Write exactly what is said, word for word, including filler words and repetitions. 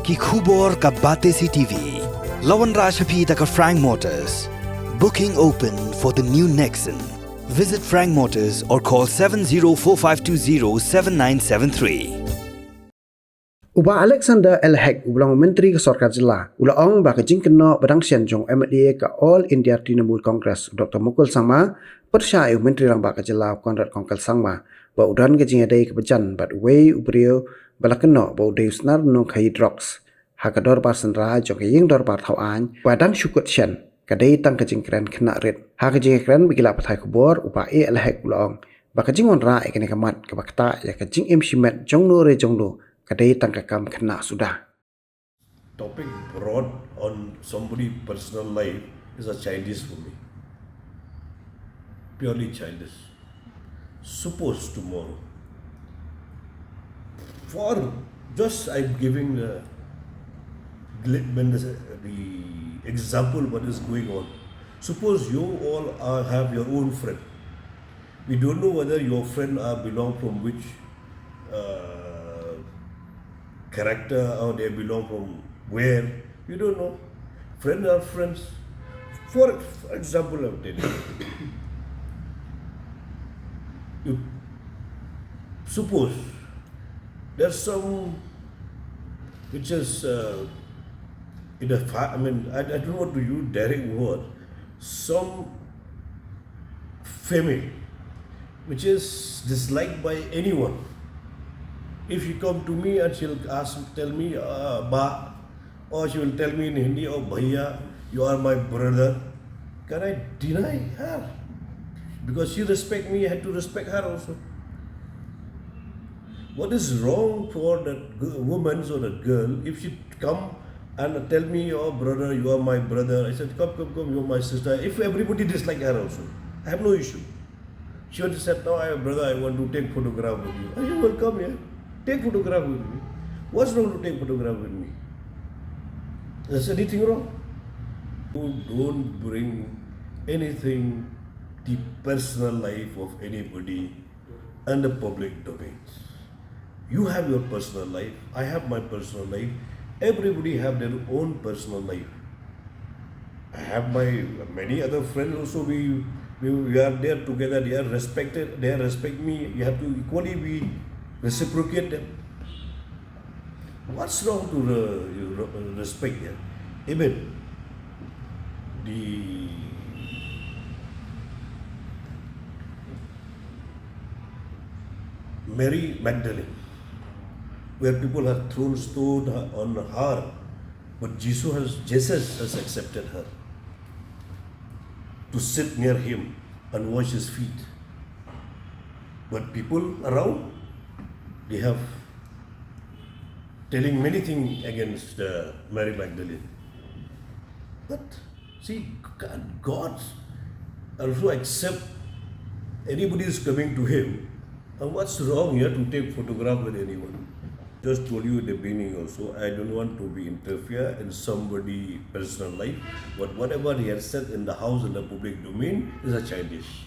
Ki khubor ka Batesi T V. La wanrah sha phi da ka Frank Motors. Booking open for the new Nexon. Visit Frank Motors or call seven zero four five two zero seven nine seven three. U Bah Alexander L Hek, uba long u Myntri ka Sorkar Jylla, u la ong ba ka jingkynnoh ba dang shen jong u M L A ka All India Trinamool Congress, u Doctor Mukul Sangma, pyrshah ïa u Myntri Rangbah ka Jylla, u Conrad Kongkal Sangma, ba u don ka jingïadei kaba jan bad uwei u briew ba la kynnoh ba u dei u snar nongkhaïi drugs ha ka dorbar synran jong ka ïing dorbar thaw aiñ ba dang shu kut shen, ka dei tang ka jingkren khynnah rit. Ha ka jingkren bad ki lad pathai khubor, u Bah A L Hek u la ong ba ka jingwanrah ïa kane ka mat kaba ktah ïa ka jingim shimet jong no re jong no, ka dei tang ka kam khynnah suda. Topic brought on somebody personal life is a childish for me. Purely childish. Suppose tomorrow, for just I'm giving the, gli- when the, the example what is going on. Suppose you all are, have your own friend. We don't know whether your friend are belong from which uh, character or they belong from where. You don't know. Friends are friends. For, for example, I'm telling you. You suppose there's some which is uh, in a fa- I mean, I, I don't want to use direct word. Some family which is disliked by anyone. If she come to me and she'll ask, tell me, uh, "Ba," or she will tell me in Hindi, "Oh, bhaiya, you are my brother," can I deny her? Because she respect me, I have to respect her also. What is wrong for that g- woman or that girl if she come and tell me, "Oh, brother, you are my brother"? I said, "Come, come, come, you're my sister." If everybody dislike her also, I have no issue. She only said, "No, I, brother, I want to take photograph with you." I said, "Well, come here. Take photograph with me. What's wrong to take photograph with me? Is anything wrong?" You don't bring anything, the personal life of anybody, and the public domains. You have your personal life, I have my personal life, everybody have their own personal life. I have my many other friends also, we, we, we are there together, they are respected, they respect me, you have to equally be reciprocate them. What's wrong to re- you re- respect them? Even the Mary Magdalene, where people have thrown stone on her, but Jesus has, Jesus has accepted her to sit near him and wash his feet. But people around, they have telling many things against uh, Mary Magdalene. But see, God, God also accept anybody is coming to him. And what's wrong here to take photograph with anyone? Just told you in the beginning also, I don't want to be interfere in somebody personal life. But whatever he has said in the house, in the public domain, is a childish.